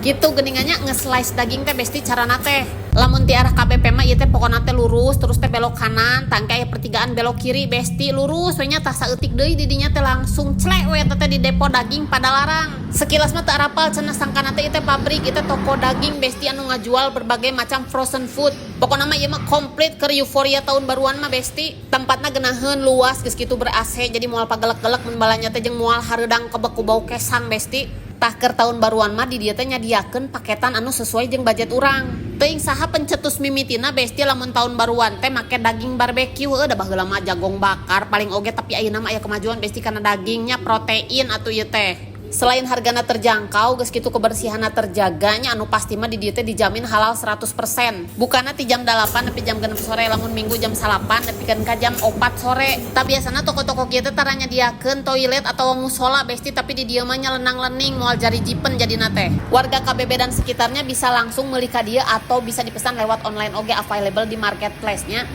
Gitu geuningan nya nge-slice daging teh, Besti, carana teh. Lamun ti arah KBP mah ieu teh pokona teh lurus terus teh belok kanan, tah engke aya pertigaan belok kiri, Besti, lurus we nya. Tah, saeutik deui di dinya teh langsung clek we eta teh di depo daging Padalarang. Sekilas mah teu arapal cenah, sangkana teh ieu teh pabrik, ieu teh toko daging, Besti, anu ngajual berbagai macam frozen food. Pokona mah ieu mah komplit keur euforia tahun baruan mah, Besti. Tempatna geunaheun, luas, geus kitu ber AC, jadi moal pagelek-gelek mun balanja teh jeung moal hareudang kebek ku bau kesang, Besti. Tah, keur tahun baruan mah di dieu teh nyadiakeun paketan anu sesuai jeung budget urang. Teuing saha pencetus mimitina, Besti, lamun tahun baruan teh make daging barbecue. Heueuh, da baheula mah jagong bakar paling oge, tapi ayeuna mah aya kemajuan, Besti, karena dagingnya protein atuh ieu teh. Selain hargana terjangkau, geus kitu kebersihanna terjaganya, anu pasti mah di dieu teh dijamin halal 100%. Bukana ti jam 8 nepi jam 6 sore, lamun Minggu jam 9 nepi ka jam 4 sore. Tah, biasana toko-toko kieu teh tara nyadiakeun toilet atau musola, Besti, tapi di dieu mah nya lenang-lening, moal jarijipen jadina teh. Warga KBB dan sekitarnya bisa langsung meuli ka dieu atau bisa dipesan lewat online oge, available di marketplace nya.